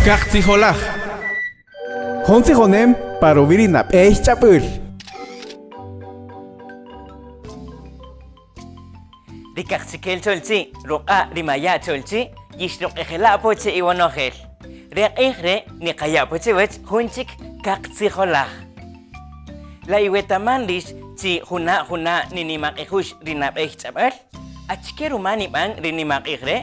Kaqtzijolaj. Jun tzijonem pa ruwi' ri nab'ey ch'ab'äl. Ri kaqchikel cholchi', ruq'a' ri maya' cholchi', yixruq'ejela' po che iwonojel. Re q'ij re' niqaya' po chiwech jun chik kaqtzijolaj. La iwetaman rix chi juna' juna' ninimaq'ijux ri nab'ey ch'ab'äl? Achike ruma nib'an ri nimaq'ij re'?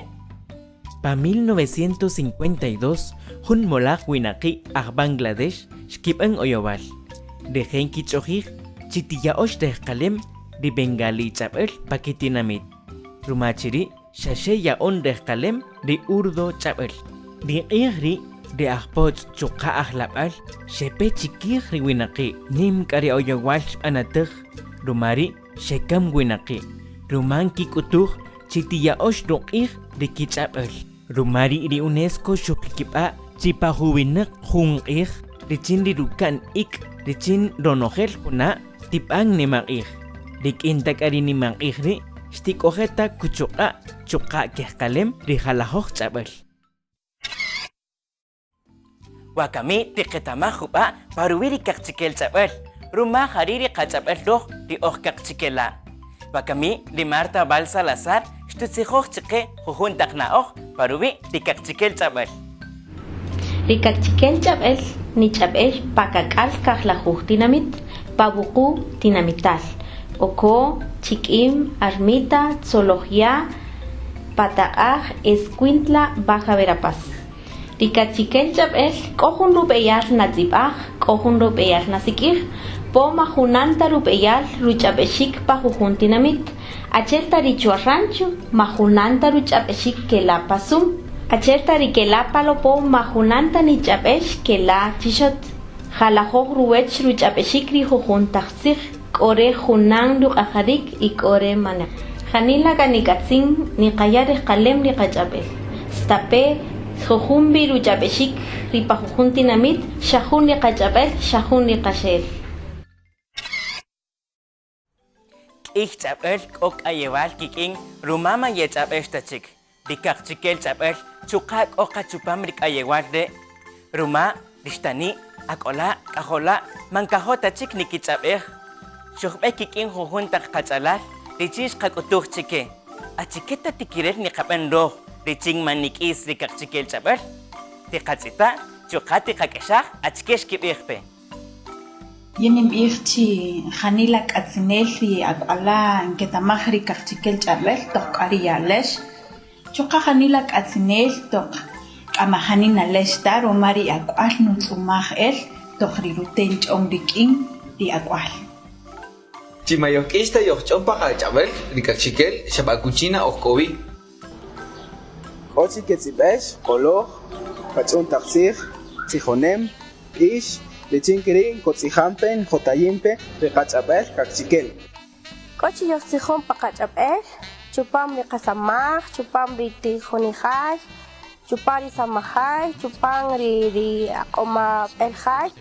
Pa 1952, jun molaj winaqi' aj Bangladesh xkib'än oyowal. Rije' nkich'ojij chi tiya'öx rejqalem ri bengalí ch'ab'äl pa kitinamit, ruma chi ri' xa xe ya'on rejqalem ri urdo ch'ab'äl. Ri q'ij ri' ri ajpotz' chuqa' ajlab'al xepe chi kij ri winaqi', nïm k'a ri oyowal xb'anatäj, ruma ri' xekäm winaqi', ruma nkik'utuj chi tiya'öx ruq'ij ri kich'ab'äl. Ruma ri' ri UNESCO xujikib'a' chi pa juwinäq jun q'ij richin ri ruka'n ik' richin ronojel juna' tib'an nimaq'ij. Rik'in ta k'a ri nimaq'ij ri' xtik'oje' ta kuchuq'a' chuqa' kejqalem ri jalajöj ch'ab'äl. Wakami tiqetamaj jub'a' pa ruwi' ri kaqchikel ch'ab'äl, ruma ja ri' ri qach'ab'äl röj ri oj kaqchikela'. Wakami ri Marta Val Salazar xtutzijoj chqe jujun taq na'oj pa ruwi' ri kaqchikel ch'ab'äl. Ri kaqchikel ch'ab'äl nich'ab'ex pa kak'al kajlajuj tinamit, pa wuqu' tinamital, Oko, Chiq'im, Armita, Tzolojya', Pataq'aj, Escuintla, Baja Verapaz. Ri kaqchikel ch'ab'el k'o jun rub'eyal natz'ib'aj, k'o jun rub'eyal nasik'ij, po ma junan ta rub'eyal ruch'ab'exik pa jujun tinamit. Achi'el ta ri Chwa Rancho, ma junan ta ruch'ab'exik ke la' pa Sum. Achi'el ta ri ke la' pa Lopo ma junan ta nich'ab'ex ke la' Chixot. Jalajoj ruwech ruch'ab'exik ri jujun taq tzij, k'o re junan ruq'ajarik y k'o re manaq. Janila k'a nik'atzin niqaya' rejqalem ri qach'ab'el. Stape' jujun vi ruch'ab'exik ri pa jujun tinamit, xa jun ri qach'ab'el, xa jun ri qaxel. K'ïy ch'ab'äl k'o k'ayewal kik'in ruma man yech'ab'ëx ta chik. Ri kaqchikel ch'ab'äl chuqa' k'o qa chupam ri k'ayewal re', ruma ri xtani', ak'ola', k'ajola' man nkajo' ta chik nikich'ab'ej. Xojb'e kik'in jujun taq qach'alal richin xqak'utuj chi ke, Achike ta tikirel niqab'än röj richin man nik'is ri kaqchikel ch'ab'äl? Tiqatz'eta' chuqa' tiqak'exaj achike xkib'ij pe. Yin ninb'ij chi janila k'atzinel ri ak'wala' nketamaj ri kaqchikel ch'ab'äl toq k'a ri ya'alex, chuqa' janila k'atzinel toq k'a majani nalex ta ruma ri ak'wal nutz'umaj el toq ri rute' nch'on rik'in ri ak'wal. Chi ma yojk'ïx ta yojch'on pa qach'ab'äl ri kaqchikel xa b'a akuchi na oj k'o wi. K'o chi ketz'ib'ex q'oloj, pach'un taq tzij, tzijonem, b'ix, richin ke ri' nkotz'ijan pe njotayin pe ri qach'ab'äl kaqchikel. K'o chi yojtzijon pa qach'ab'äl chupam ri qasamaj, chupam ri tijonijay, chupam ri samajay, chupam ri ri aq'omab'äl jay,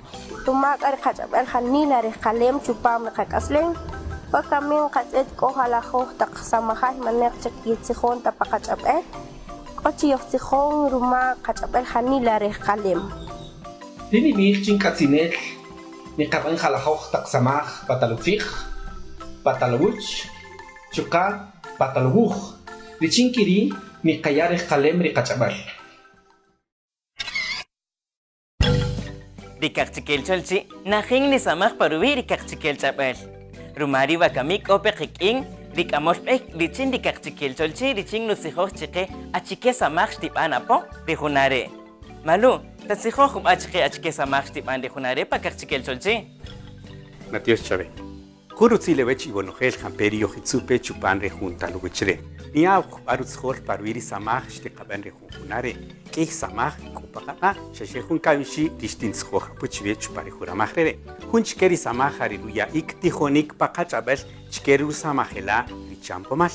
ruma k'a ri qach'ab'äl janila rejqalem chupam ri qak'aslem. Wakami nqatz'ët k'o jalajoj taq samajay manäq chik yetzijon ta pa qach'ab'äl, k'o chi yojtzijon ruma qach'ab'äl janila rejqalem. Ri nib'ij chi nk'atzinel niqab'än jalajoj taq samaj pa talutzij, pa taluwäch chuqa' pa taluwuj, richin ke ri' niqaya' rejqalem ri qach'ab'äl. Ri kaqchikel cholchi' najin nisamäj pa ruwi' ri kaqchikel ch'ab'äl. Ruma ri' wakami k'o pe qik'in ri k'amöl b'ey richin ri kaqchikel cholchi' richin nutzijoj chiqe achike samaj xtib'an apo ri juna' re'. Malu, tatzijoj jub'a' chiqe achike samaj xtib'an ri juna' re' pa kaqchikel cholchi'. Matyox chawe. Jun rutzil iwech iwonojel jampe' ri yojitzu' pe chupan re jun taluwech re'. Niya' jub'a' rutzijol pa ruwi' ri samaj xtiqab'än re jun juna' re'. K'ïy samaj k'o pa qaq'a', xa xe jun ka'oxi' ri xtintzijoj apu chiwe chupan ri juramaj re' re'. Jun chike ri samaj ja ri ruya'ik tijonïk pa qach'ab'äl chike ri rusamajela' ri Chanpomal.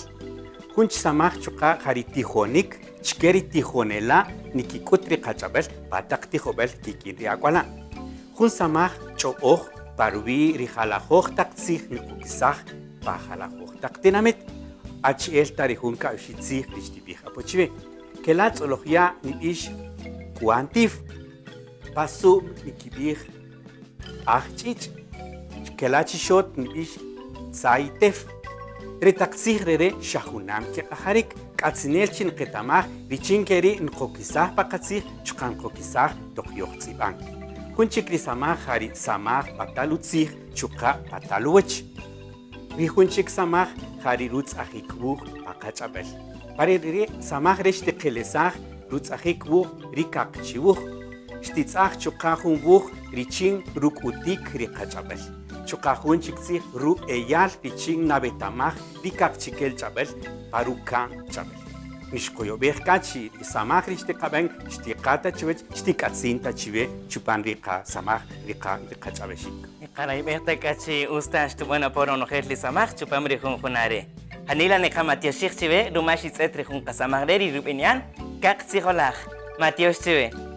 Jun chi samaj chuqa' ja ri tijonïk chike ri tijonela' nikik'üt ri qach'ab'äl pa taq tijob'äl kik'in ri ak'wala'. Jun samaj ch'ob'oj pa ruwi' ri jalajoj taq tzij niqokisaj pa jalajoj taq tinamit, achi'el ta ri jun ka'oxi' tzij ri xtib'ij apo chiwe. Kela' tz'oloj ya' nib'ix Kuantif. Pa Su'm nikib'ij Aj ch'ich', xkela chi xot nb'ix tzay tew. Ri taq tzij re re' xa junam kiq'ajarik, k'atzinel chi nqetamaj richin ke ri' nqokisaj pa qatzij chuqa' nqokisaj toq yojtz'ib'an. Jun chik ri samaj ja ri samaj pa talutzij chuqa' pa taluwäch. Ri jun chik samaj ja ri rutz'ajik wuj pa qach'ab'äl. Pa ri ri samaj re' xtiqelesaj rutz'ajik wuj ri kaqchiwuj. Xtitz'aj chuqa' jun wuj richin ruk'utik ri qach'ab'äl. Chuqa' jun chik tzij rub'eyal richin nawetamaj ri kaqchikel ch'ab'äl pa ruka'n ch'ab'äl. Mixqoyob'ej k'a chi ri samaj ri xtiqab'än xtiqa ta chiwäch, xtik'atzin ta chiwe chupan ri qasamaj ri qach'ab'exik. Niqarayb'ej ta k'a chi utz ta xtub'än apo ronojel ri samaj chupam ri jun juna' re'. Janila niqamatyoxij chiwe ruma xitz'et ri jun qasamaj re' ri rub'ini'an Kaqtzijolaj. Matyox chiwe.